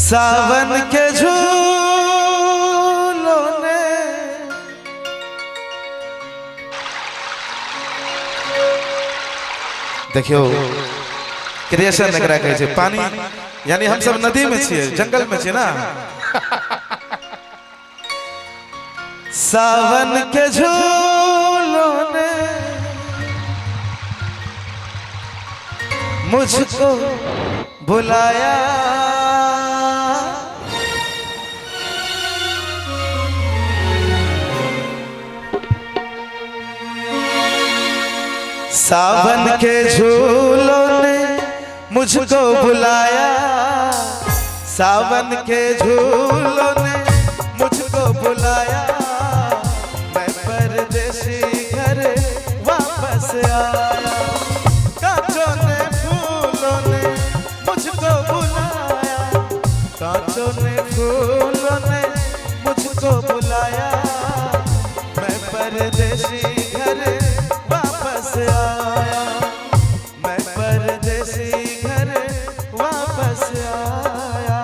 सावन के झूलों ने। देखियो क्रिएशन एकरा कहै छै। पानी यानी हम सब नदी में छियै, जंगल में छियै ना। सावन के झूलों ने मुझको बुलाया, सावन के झूलों ने मुझको बुलाया, सावन के झूलों ने मुझको बुलाया, मैं परदेसी घर वापस आया। कांचों ने फूलों ने मुझको बुलाया, कांचों ने फूलों ने मुझको बुलाया, मैं परदेसी घर वापस आया, मैं परदेसी घर वापस आया।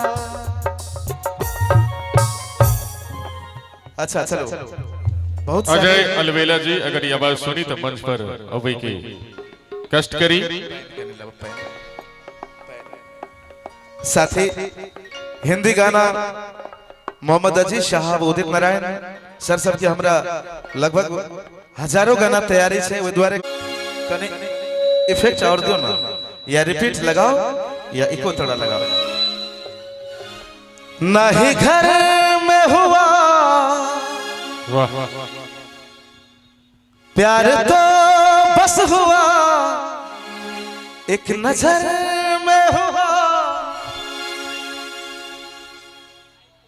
अच्छा चलो बहुत अजय सारे अलवेला जी अगर ई आवाज सुनी तो मंच पर अबै के कष्ट करी। साथी हिंदी गाना मोहम्मद अजीज शहाब उदित नारायण सर सबके हमरा लगभग हजारों गाना तैयारी छै, ओहि दुआरे कनि इफेक्ट और दियो ना, या रिपीट लगाओ या इको थोड़ा लगाओ। नहीं घर में हुआ वाह प्यार तो बस हुआ, एक नजर में हुआ।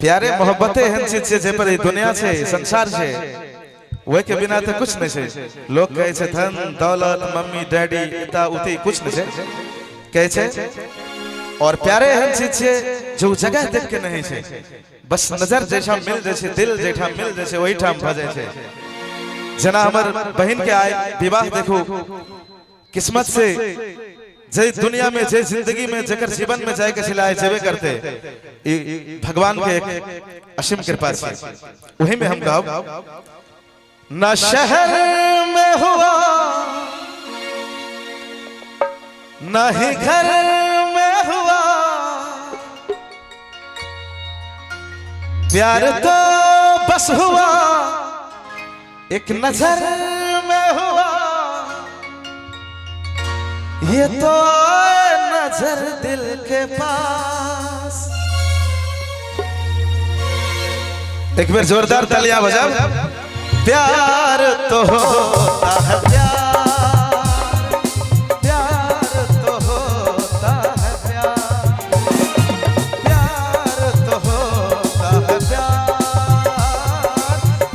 प्यारे मोहब्बते एहन चीज छै जे पर ई दुनिया छै, संसार छै, ओहि के बिना तऽ कुछ नहीं छै। लोग कहै छै धन दौलत मम्मी डैडी इता उती कुछ नहीं छै कहै छै। और प्यारे एहन चीज छै जो जगह देख के नहीं छै, बस नजर जैठाम मिल जाइ छै, दिल जैठाम मिल जाइ छै, ओहिठाम भऽ जाइ छै। जेना हमर बहिन के आइ विवाह देखू, किस्मत से जे दुनिया में जे जिंदगी में जकर जीवन में जाय के छलै आइ जेबे करते, ई भगवान के एक असीम कृपा छै। वही में हम कहब, न शहर में हुआ न ही घर में हुआ, प्यार तो बस हुआ एक नजर में हुआ, ये तो नजर दिल के पास। एक बार जोरदार तालियां बजाओ। प्यार तो होता है प्यार, प्यार तो होता है प्यार, प्यार तो होता है प्यार,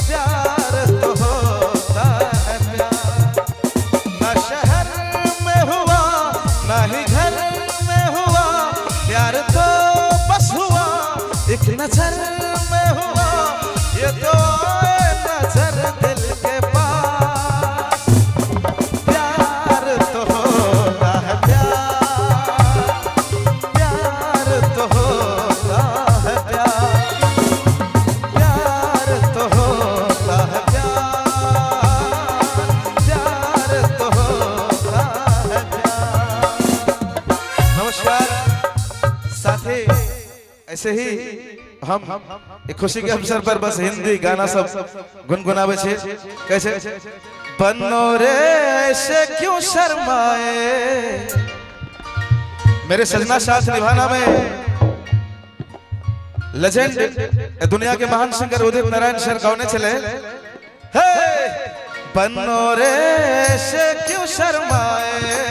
प्यार तो होता है प्यार। न शहर में हुआ न ही घर में हुआ, प्यार तो बस हुआ एक नजर में हुआ, ये तो नजर दिल के पास। प्यार तो होता है प्यार, प्यार तो होता है प्यार, प्यार तो होता है प्यार, प्यार तो होता है प्यार। नमस्कार साथी, ऐसे ही हम एक खुशी के अवसर पर बस हिंदी गाना सब गुनगुनावे छे। कैसे बनो रे ऐसे क्यों शर्माए, मेरे सजना साथ निभाना में लेजेंड दुनिया के महान सिंगर उदित नारायण सर गाने चले। हे बनो रे ऐसे क्यों शर्माए,